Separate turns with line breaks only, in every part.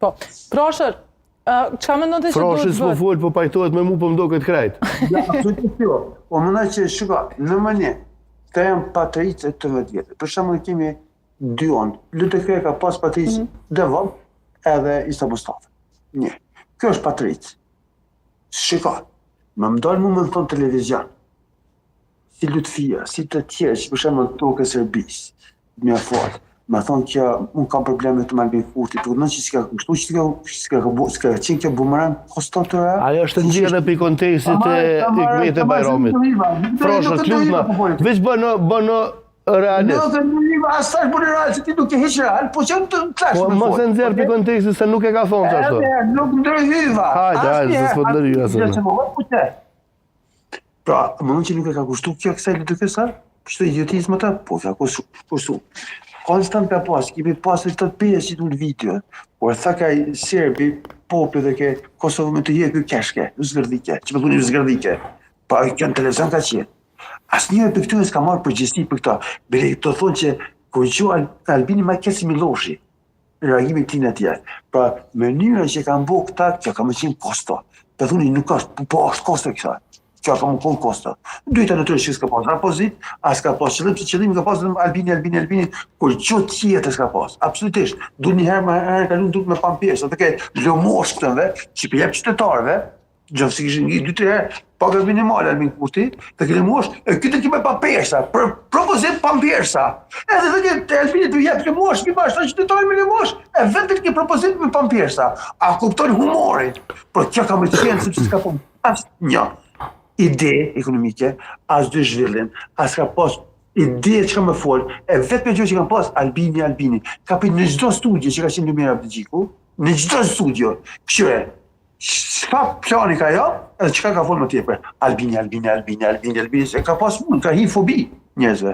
Po, Frashër, çka mendon ti që duhet
të bëhet? Frashër s'po fol, po pajtohet me mu, po më doket krejt.
Ja, absolutisht jo. Po mendoj që shiko, në më një, këta janë patricë të vërtetë. Për shembull kemi dy onë. LDK ka pas patricë mm -hmm. Devoll edhe Isa Mustafa. Një. Kjo është patricë. Shiko, më më dalë mu me më thonë televizion, si Lutfia, si të tjerë, që për shembull tokë e Serbisë, me fol, me thonë që unë kam probleme të Albin Kurti, të në që s'ka kështu, që s'ka s'ka s'ka qenë kjo bumerang kosto të
ra. Ajo është nxjerrë prej kontekstit të Hykmete Bajramit. Frashër, të lutna, veç bënë, bënë
realist. Nuk e nuk e as tash bën real se ti nuk je hiç real, po që të
tash. Po mos e nxjerr prej kontekstit se nuk e ka thonë
ashtu. Nuk ndërhyva.
Hajde, hajde, s'po ndërhyva
se. Pra, më që nuk e ka kushtu kjo kësaj LDK-së, kështu idiotizmë të, po ka kushtu. Konstant ka pas, kemi pas të pesë që në video, por tha ka Serbi, popi dhe ke Kosovë me të jekë keshke, zgërdhike, që më thuni zgërdhike. Pa, kjo në televizion ka qenë. Asnjëri prej këtyre s'ka marrë përgjegjësi për këta. Bile të thonë që kur gjo Albini ma keq si Miloshi, reagimi i tij në tjerë. Pra, mënyra që kanë bo këta, kjo ka me qenë kosto. Të thuni nuk është, po, po është kosto këta. Kjo ka me qenë kosto. Dyta natyrisht që s'ka pas opozitë, as ka pas qëllim, se qëllim ka pas vetëm Albini, Albini, Albini, kur gjë tjetër s'ka pas. Absolutisht. Du një herë më herë kalu duhet me pampjesë, atë ke lëmosh këtëve, që po jep qytetarëve, Gjë si kishin një, dy, tre herë, paga minimale Albin Kurti, të keni mosh, e këtë kemi pampersa, për propozim pampersa. Edhe dhe një të Albini të jep lëmosh, një bashkë të qytetarë me lëmosh, e vetëm një propozim me pampersa. A kupton humorin? Por kjo ka me qenë sepse s'ka pas as një ide ekonomike, as dy zhvillim, as ka pas ide çka me fol, e vetëm gjë që kanë pas Albini, Albini, ka prit në çdo studio që ka qenë Lumir Abdixhiku, në çdo studio, kqyre, Çka plani ka jo, edhe çka ka folë më tepër? Albini, Albini, Albini, Albini, Albini, se ka pas mund, ka hi fobi njerëzve.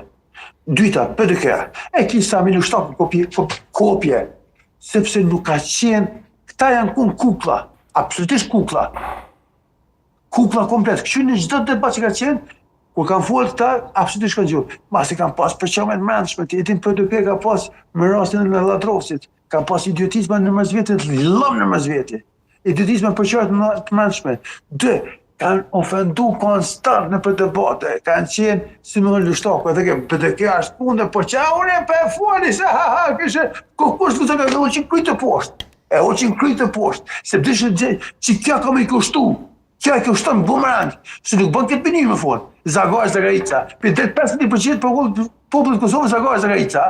Dyta, PDK, e ki Sami Lushtaku kopje, kopje, sepse nuk ka qenë, këta janë kun kukla, absolutisht kukla. Kukla komplet, kështu në çdo debat që ka qenë, kur kanë folë këta, absolutisht kanë gjuhë. Masi kanë pas përçarje mbrendshme, ti e din PDK ka pas me rastin e Lladrovcit, Ka pas idiotizma në mes vete, lëm në mes vete. Idiotizma përçarje të mbrendshme. Dy, kanë ofendu konstant nëpër debate, kanë qenë si më thonë Lushtaku, edhe ke PDK është punë, po qa unë e pe foli, se ha ha, kështë, ku kush të të e uqin krytë të poshtë, e uqin krytë të poshtë, se dishë që, që kjo ka me i kushtu, kjo e kushton bumerang, se nuk bën këtë mënyrë me folë, Zagar Zagarica, për 15% popullit Kosovës Zagar Zagarica,